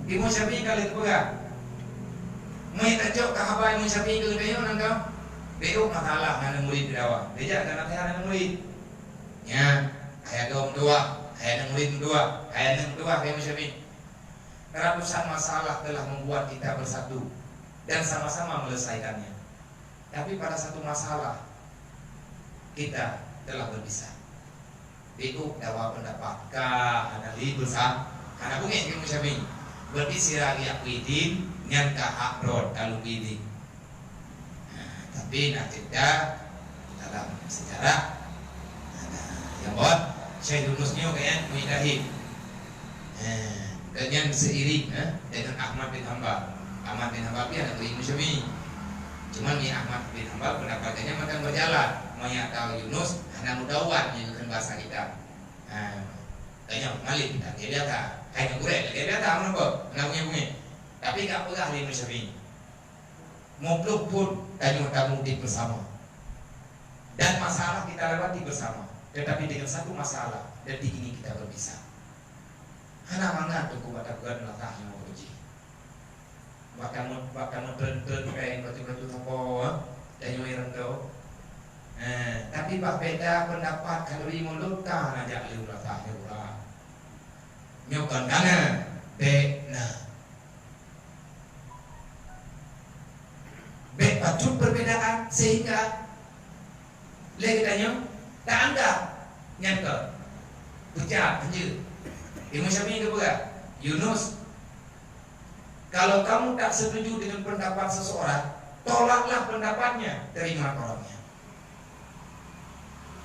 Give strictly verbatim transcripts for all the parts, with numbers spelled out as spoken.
Imam Syafi'i ka lheueh geupeugah. Meunyoe tajok keu haba Imam Syafi'i keu geutanyoe nangka, beuh masalah ngon murit geudawa. Beujaga naseuhat ngon murit. Nyan, hai adoe meutuwah, hai aneuk murit meutuwah, hai aneuk meutuwah keu Imam Syafi'i. Ratusan masalah telah membuat kita bersatu dan sama-sama menyelesaikannya. Tapi pada satu masalah, kita telah berpisah. Beuh dawa pendapat ka hana lé beursa-, hana beungéh keu Imam Syafi'i. Berarti sira geujak keu idin, nyan ka hak droe ka lheueh keu idin. Nah, tapi na cerita dalam sejarah, nah, nyang buet Syekh Yunus nyoe kan mujtahid. Eh, dan nyan seiring, eh, dengan Ahmad bin Hambal. Ahmad bin Hambal pih aneuk murit Imam Syafi'i. Cuman mi Ahmad bin Hambal pendapat geuh nyan mantong berjalan. Meunyoe ata Yunus hana mudawwan nyang keu bahasa kita. Ha, tanyoe ngalih kita lagèe biasa. Hai nyoe gurèe lagèe biasa, meunapa? Hana bungéh-bungéh. Tapi ka peugah lé Imam Syafi'i. Muplôh phôn tanyoe tamudik bersama. Dan masalah kita lewati bersama. Tetapi dengan satu masalah, detik ini kita berpisah. Hana mangat Teungku bak tapeugah meunasah nyoe uji. Bak kamoe, bak kamoe treun-treun pèng batu-batu sapo, eh, tanyoe nyang reuntô. Eh, tapi bak beda pendapat khaluri mulut ka na jak lé meunasah nyoe urat. Nyoe kon kana, bèk na. Bèk bacut perbedaan sehingga lé geutanyoe taanggap nyan kon beujaat, hanjeuet. Imam Syafi'i geupeugah, "Yunus, kalau kamu tak setuju dengan pendapat seseorang, tolaklah pendapatnya, terima tolaknya."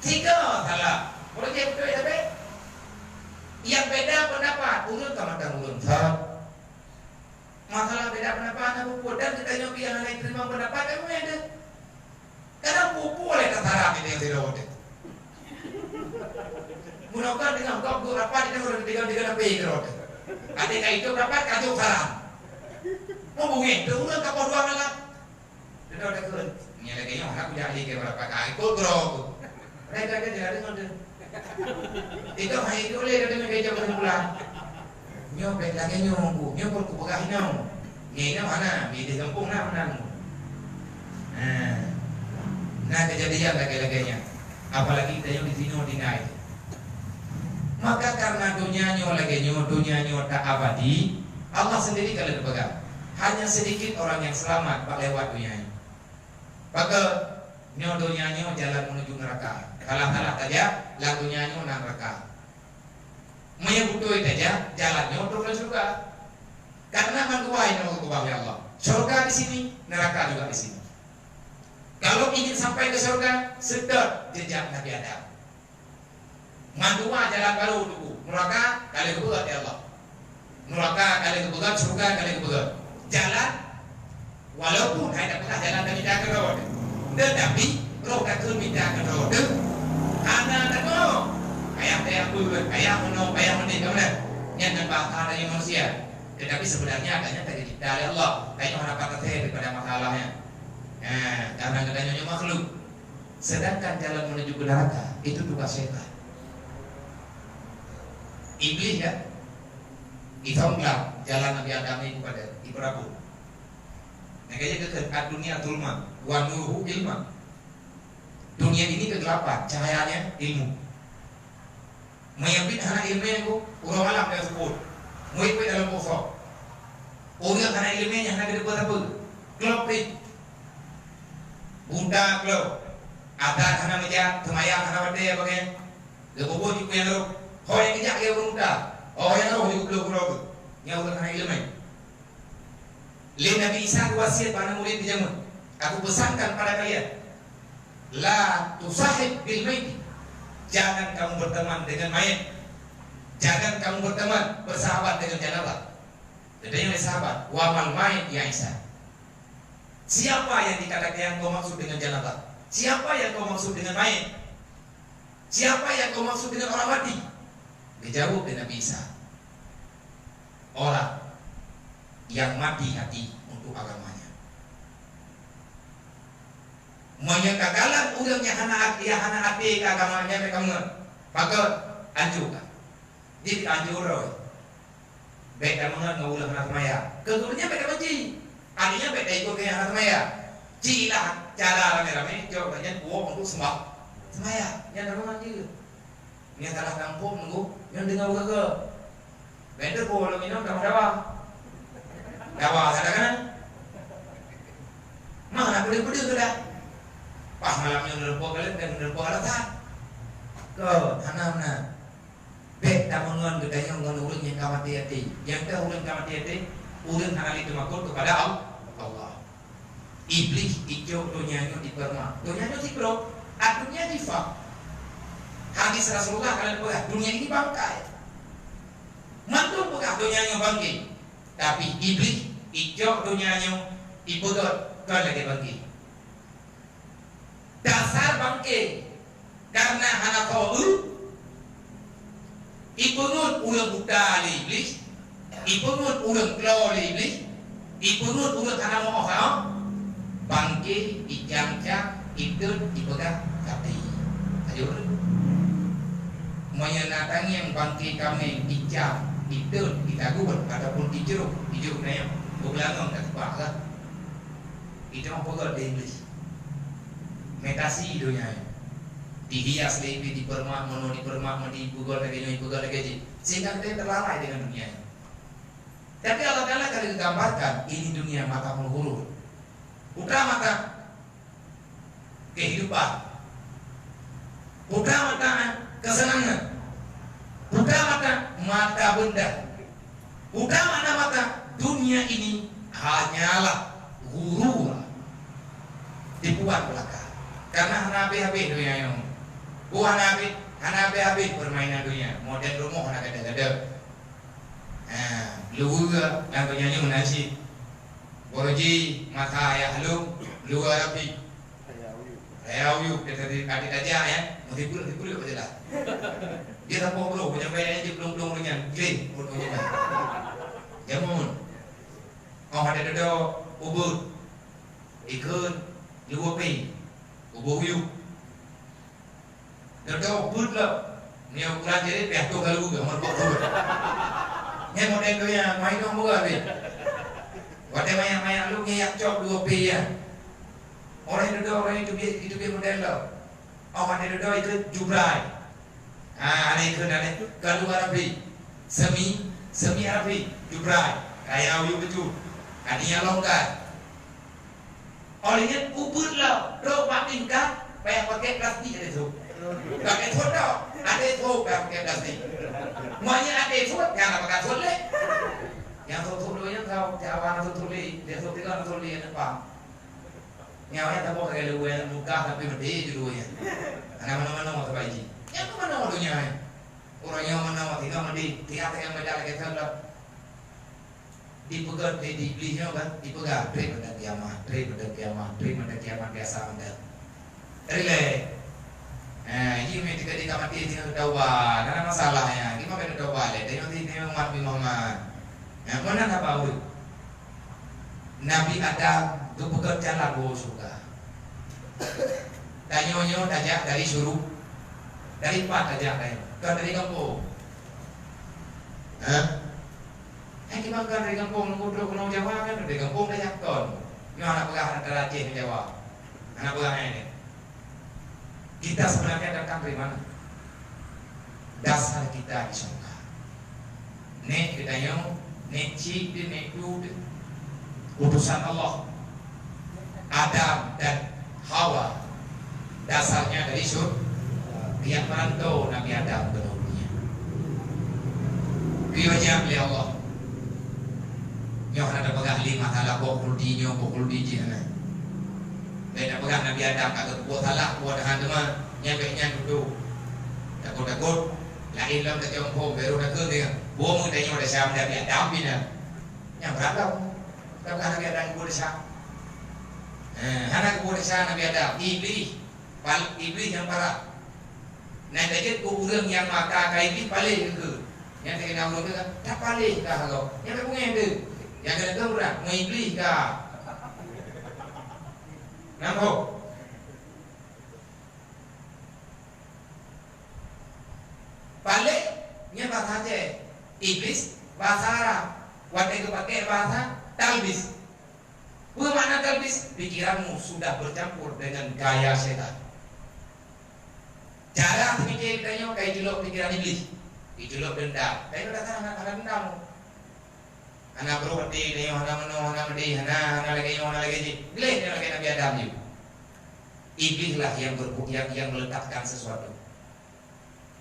Tiga salah. Boleh jadi betul ya, tapi yang beda pendapat, ulun ka mantong ulun. Salah. Masalah beda pendapat hana peue-peue, dan geutanyoe pih hana jiteurimong pendapat, kan memang ada. Kadang peue-peue lé tasarah kita yang tidak ada. Meunoe kan dengan kau guru apa, dia orang dengan, dengan apa yang ada. Ada kaitu pendapat, kacau salah. Mau bungéh, tu urang kapal dua malam. Teuka takheun, nyan lagèe nyoe hana kujak lé keu beurapa kali, peue keudroe tu. Mereka dia jadi ngon tu. Itu hai itu lé dari mereka jauh pulang. Nyoe bèk lagèe nyoe, Bu. Nyoe pun kupeugah inoe. Nyoe inoe hana, di gampông na meunan. Nah, nah, kejadian lagèe-lagèe nyan. Apalagi kita yang di sinoe tinggai. Maka karena donya nyoe lagèe nyoe, donya nyoe tak abadi, Allah sendiri ka lheueh geupeugah, "Hanya sedikit orang yang selamat bak lewat donya nyoe." Maka nyoe donya nyoe jalan menuju neraka. Salah-salah tajak, lam donya nyoe na neraka. Meunyoe beutôi tajak, jalan nyoe trok lam syeuruga. Karena mandua nyoe geukeubah lé Allah. Syeuruga di sini, neraka juga di sini. Kalau ingin sampai ke syeuruga, seutôt jejak Nabi Adam. Mandua jalan barô Teungku. Nuraka ka lheueh geupeugah lé Allah. Nuraka ka lheueh geupeugah, syeuruga ka lheueh geupeugah. Jalan, walaupun hai tapeugah jalan tamita keudroe, tetapi roh takheun mita keudroe teuh hana tanoh. Payah, payah beuet, payah meunoe, payah meunoe, ka meunan. Nyan nan bahasa dari manusia. Tetapi sebenarnya adanya dari cipta oleh Allah. Tanyoe hana pantas daripada masalahnya. Nah, karena geutanyoe nyoe makhluk. Sedangkan jalan menuju ke neraka itu tugas syaitan. Iblis kan? Isong gelap jalan Nabi Adam ini kepada Ibrahim. Makanya kata, "Ad-dunya zulman wa nuruhu ilman." Dunia ini kegelapan, cahayanya ilmu. Meunyoe biet hana ileumèe ku, uroe malam dia seupôt. Murit-murit dalam kosong. Ureueng hana ileumèe nyan hana geuteupeue sapeue. Klop pih. Buta klop. Azan hana meujak, seumayang hana watèe, bagaih. Geupeubeuet jipeue nyang roh. Ho nyang geujak lé ureueng buta. Ho nyang roh jipeubeuet keu droe. Nyan ureueng hana ileumèe. Lé Nabi Isa geuwasiet bak aneuk murit geuh jameun, "Aku pesankan pada kalian, la tusahib bil maiti." Jangan kamu berteman dengan mayat. Jangan kamu berteman, bersahabat dengan jenazah. Katanya oleh sahabat, "Wa mal mayit ya Isa?" Siapa yang dikatakan yang kau maksud dengan jenazah? Siapa yang kau maksud dengan mayat? Siapa yang kau maksud dengan orang mati? Dijawab oleh Nabi Isa, orang yang mati hati untuk agamanya. Meunyoe ka galak ureueng nyang hana, nyang hana até keu agamanya, meukameung, maka anjurkan. Dia anjur roh. Bèk tameungon ngon ureueng hana seumayang. Keu geuh nyan bèk tabenci. Artinya bèk taikot keu nyang hana seumayang. Ci ilah cara ramé-ramé, cok geuh nyan puwoe untuk seumayang. Seumayang, nyan tameungon jeuet. Nyan salah kampung nunggu, nyan deungoe geuh-geuh. Bèk teupeue lôn inong tamah dawa. Dawa salah kan? Mana peudeuh-peudeuh tu dah. Pas malam nyoe neureumpok galak dan neureumpok alasan. Keu, hana meunan. Bèk tameungon geutanyoe ngon ureueng nyang ka maté até. Nyang ka ureueng ka maté até, ureueng hana lé teumakot kepada Al-, Allah. Iblih icok donya nyoe dipeureumat. Donya nyoe sibrok, a donya jifah. Hadis Rasulullah ka lheueh peugah, dunia ini bangkai. Mandum peugah donya nyoe bangke. Tapi Iblih icok donya nyoe ipeugöt kon lagèe bangke. Dasar bangke, karena hana tho eu, ipeungeut ureueng buta lé Iblih, ipeungeut ureueng klo lé Iblih, ipeungeut ureueng hana meu'oh saboh, bangke icam-cam, itot, ipeugah, "Tapi, ayo ureueng." Meunyoe na tangieng bangke kaméng icam, itot, itagun, ataupun icrok, ijok nyan, beubeulangong ka teupah lah. Itu mah peugöt lé Iblih. Metasi donya nyoe. Dihias lé Iblih, dipeureumat meunoe, dipeureumat meunoe, dipeugöt lagèe nyoe, dipeugöt lagèe jih. Sehingga kita terlalai dengan dunia ini. Tapi Allah Ta'ala ka geugambarkan, ini dunia mata penghurur. Buta mata kehidupan. Buta mata kesenangan. Buta mata, mata benda. Buta mata, mata dunia ini hanyalah ghurur, tipuan belaka. Karena hana habéh-habéh dunia nyoe. Buah hana habéh, hana habéh-habéh permainan dunia. Model rumoh hana gada-gada. Ha, luweue lam donya nyoe meunan cit. Boro jih masa ayah lôn, luweue Rabbi. Raya uyuek, dia tadi, tadi tajak, ya. Meusiplôh, siplôh aja lah. Dia sampôh brôk, macam bayar aja belum-belum dengan. Gileh, ureueng macam mana? Jamun. Oh, ada dodo, ubeuet. Ikheun, luweue pé. Ubeuet uyuek. Dodo peuet lom. Nyoe ukuran jari piah toh lalu ke, meureumpok peuet. Nyan model donya, mai dong buka deh. Watèe manyak-manyak lu ngiyak cok dua pi ya. Orang dodo, orang itu bi-, itu bi model lo. Oh, watèe dodo itu jubrai. Ah, aneh ke, aneh. Kalau Arabi. Semi, semi Arabi. Jubrai. Kaya uyu betul. Kani yang longgar. Oleh nyan ubeuet lom, trok bak tingkat, payah pakai plastik ada tu. Pakai thot tau, ada thot payah pakai plastik. Maknanya ada thot, jangan pakai thot leh. Yang thot-thot dulu yang kau, Jawa na thot leh, dia thot tiga thot leh, ada pam. Nyawa yang tak pakai lu, yang muka tapi mati je dulu ya. Anak mana-mana mau terbaik. Yang mana-mana dunia ni. Orang yang mana-mana tinggal mati, tiap yang beda lagi thot lah. Dipeugah lé Iblih nyoe kan, dipeugah, "Trép bak kiamat, trép bak kiamat, trép bak kiamat biasa mantong." Rilek. Eh, ini meutika di kamati tinggal taubat. Nah, masalahnya, gimana kena taubat lé? Tengok di, tengok umat Nabi Muhammad. Nah, mana tak bau? Nabi Adam geupeugah jalan woe syurga. Tanyoe nyoe tajak dari syuru-, dari pat tajak tanyoe, bukan dari kampung. Hah? Eh, kiban kan dari gampông nunggu trok keunoe Jawa kan, dari gampông dah jakon. Nyoe hana peugah antara Aceh ngon Jawa. Hana peugah nyan. Kita sebenarnya datang dari mana? Dasar kita di surga. Nek geutanyoe, nek cit deh, nek tu deh. Utusan Allah. Adam dan Hawa dasarnya dari sur-, riyak merantau Nabi Adam keunoe dunia. Geuyue jak lé Allah. Nyoe hana tapeugah lé masalah boh khuldi nyoe, boh khuldi jih hana. Bèk tapeugah Nabi Adam ka geupeubuet salah, buet hana teuma, nyan bèk nyan tutoe. Takot-takot, laén lom tacok phom, baru takheun dia. Boh meutanyoe desya Nabi Adam bina. Nyan brat lom. Tapeugah Nabi Adam geupeubuet desya. Eh, hana geupeubuet desya Nabi Adam. Iblih. Pal-, Iblih nyang parah. Nah, tajeuet keu ureueng nyang maka ka Iblih paléh keu. Nyang teuka ureueng teuka, "Tapaléh kah lom?" Nyang beungèh teuh. Nyang keuneuk ureueng, "Meuiblih kah?" Nyan ho. Paléh, nyan bahasa Aceh. Iblis, Bahasa Arab, watée geupaké bahasa talbis. Peue makna talbis? Pikiranmu sudah bercampur dengan gaya setan. Cara pemikir tanyoe ka iculok pikiran Iblis, iculok dendam. Tanyoe dasar hana, hana dendam. Hana brok até tanyoe, hana meunoe, hana meudeh, hana, hana lagée nyoe, hana lagée jih. Gleh tanyoe lagée Nabi Adam jih. Iblis lah yang berbu-, yang, yang meletakkan sesuatu.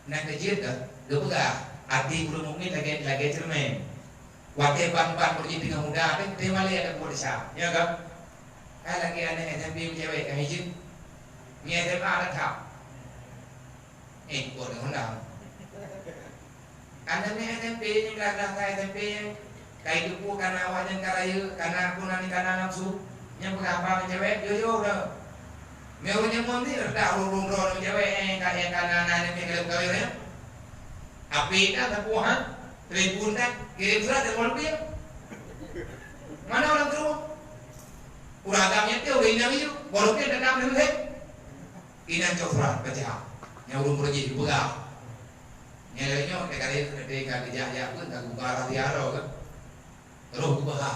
Na keujeuet ka geupeugah, até ureuëng mukmin lagée, lagée ceureumen. Watée ban-ban ureuëng teungoh muda, teuh, teuh malée ada buet desya. Ya ka? Ka lagée aneuk S M P meucewek ka hijeuet. Ngi S M A dah that. Eh, buet deungon dah. Aneuk S M P nyang ka, ka S M P nyang Kai teupeu kana awak nyan ka rayeuk, kana pun ani kana nafeusu, nyang peugah haba ngon cewek, yo, yo, dah. Meurunoe nyoe mon ni, reudah ureuëng droe ngon cewek, eh, ka, eh, kana na ni, meugalak kawin, eh. Api kan, teupeu, ha? Telepon kan, kirim surat dan walau dia. Mana orang tu? Urang agam nyan tu, urang inong itu, walau dia tetap nang leh. Inan cok surat, baca. Nyang ureuëng beureuji dipeugah. Nyang laén nyoe, teuka lé, teuka geujak-jak pun, ka geuba rahsia droe kan. Roh geuba.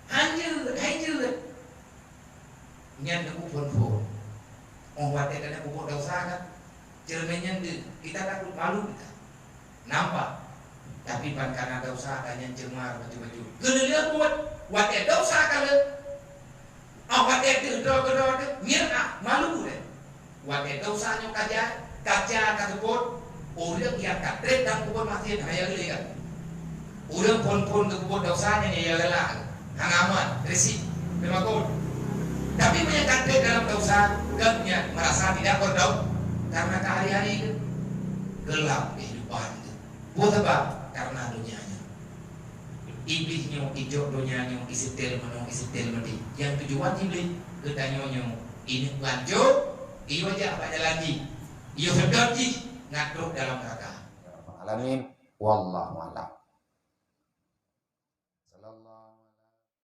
Hanjeuet, hanjeuet. Nyan neuk phon-phon. Oh, watée keuneuk peubuet desya kan. Ceureumen nyan deuh, kita takut malu kita. Nampak. Tapi ban kana desya ka nyan ceumar bacut-bacut. Geuleuleue buet, watée desya ka lheueh. Ah, watée deuh droe keudroe teuh, nyan ah, malu deh. Watée desya nyoe ka jai, ka jai ka seupôt, ureuëng nyang ka treb lam kubuet maté hana lé kan. Ureuëng phon-phon keu kubuet desya nyan nyang galak, hana aman, risik, teumakot. Tapi meunyo ka treb dalam desya, gobnyan merasa tidak berdosa, karena ka hari-hari geuh gelap kehidupan geuh. Peue sabab? Karena donya nyoe. Iblih nyoe ijok donya nyoe isetel meunoe isetel meudeh. Nyang tujuan Iblih geutanyoe nyoe ineuk peuhanco, iwajak bak jalan jih, iyoh seudot jih ngon trok dalam neuraka. Ya Rabbal Alamin. Wallahu a'lam. Sallallahu